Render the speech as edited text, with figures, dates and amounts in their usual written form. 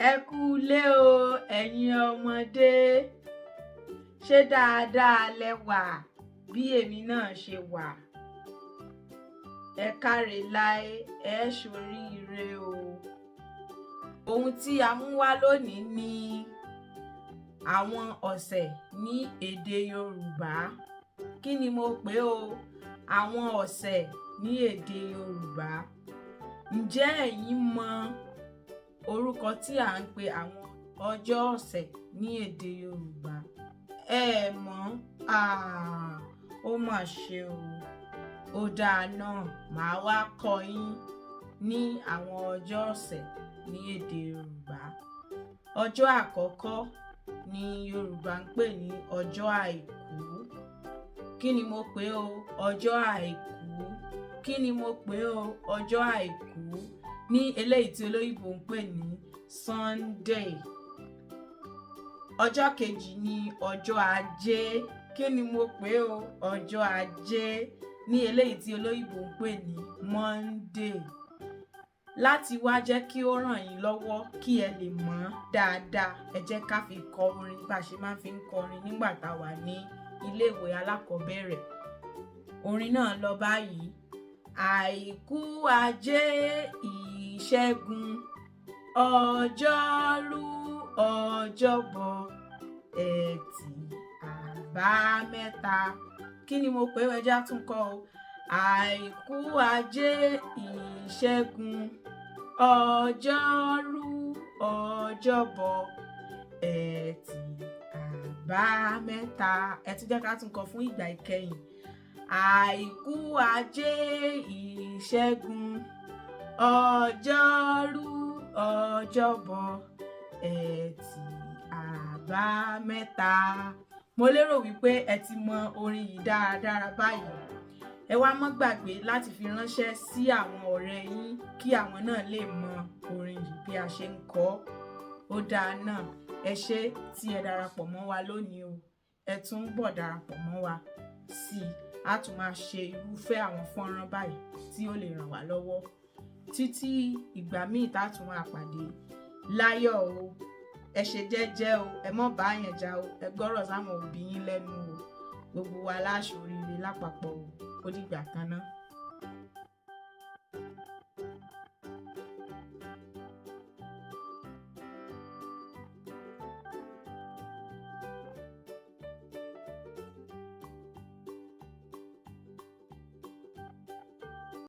Ẹ kú ilé o, ẹ̀yin ọmọdé. Ṣé dáadáa lẹ wà bí èmi náà ṣe wà? Ẹ káre láé, ẹ ṣoríire o. Ohun tí a mú wá lónìí ni àwọn ọ̀sẹ̀ ní èdè Yorùbá. Kí ni mo pè o? Àwọn ọ̀sẹ̀ ní èdè Yorùbá. Ǹjẹ́ ẹ̀yin mọ orúkọ tí à ń pe àwọn ọjọ́ ọ̀sẹ̀ ní èdè Yorùbá? Ẹ ẹ̀ mọ̀? Ah, ó mà ṣe o. Ó dáa náà, màá wá kọ́ yín ní àwọn ọjọ́ ọ̀sẹ̀ ní èdè Yorùbá. Ọjọ́ àkọ́kọ́ ní Yorùbá ń pè ní ọjọ́ àìkú. Kí ni mo pè o? Ọjọ́ àìkú. Kí ni mo pè o? Ọjọ́ àìkú ní eléyìí tí olóyìnbó ń pè ní Sunday. Ọjọ́ kejì ní ọjọ́ ajé. Kí ni mo pè o? Ọjọ́ ajé ní eléyìí tí olóyìnbó ń pè ní Monday. Láti wá jẹ́ kí ó ràn yín lọ́wọ́ kí ẹ lè mọ̀ dáadáa, ẹ jẹ́ ká fi kọ orin bá ṣe máa ń fi ń kọrin nígbà tá a wà ní iléèwé alákọ̀ọ́bẹ̀rẹ̀. Orin náà lọ báyìí: àìkú, ajé, ìṣẹ́gun, ọjọ́rú, ọjọ́bọ̀, ẹtì, àbámẹ́ta. Kí ni mo pè é? Ẹ jẹ́ á tún kọ o. Àìkú, ajé, ìṣẹ́gun, ọjọ́rú, ọjọ́bọ̀, ẹtì, àbámẹ́ta. Ẹ tún jẹ́ ká tún kọ fún ìgbà ìkẹyìn. Àìkú, ajé, ìṣẹ́gun, ọjọ́rú, ọjọ́bọ̀, ẹtì, àbámẹ́ta. Mo lérò wípé ẹ ti mọ orin yìí dáradára báyìí. Ẹ wá mọ́ gbàgbé láti fi ránṣẹ́ sí àwọn ọ̀rẹ́ yín kí àwọn náà lè mọ orin yìí bí a ṣe ń kọ. Ó dáa náà, ẹ ṣé tí ẹ darapọ̀ mọ́ wa lónìí o. Ẹ tún ń bọ̀ darapọ̀ mọ́ wa sí i. A tún máa ṣe irúfẹ́ àwọn fọ́nrán báyìí tí ó lè ràn wá lọ́wọ́ títí ìgbà míì tá a tún máa pàdé láyọ̀ o. Ẹ ṣe jẹ́jẹ́ o, ẹ mọ́ bá yẹn jà o, ẹ gbọ́rọ̀ sáwọn òbí yín lẹ́nu o. Gbogbo wa la ṣoríire lápapọ̀ o. Ó dìgbà kan náà.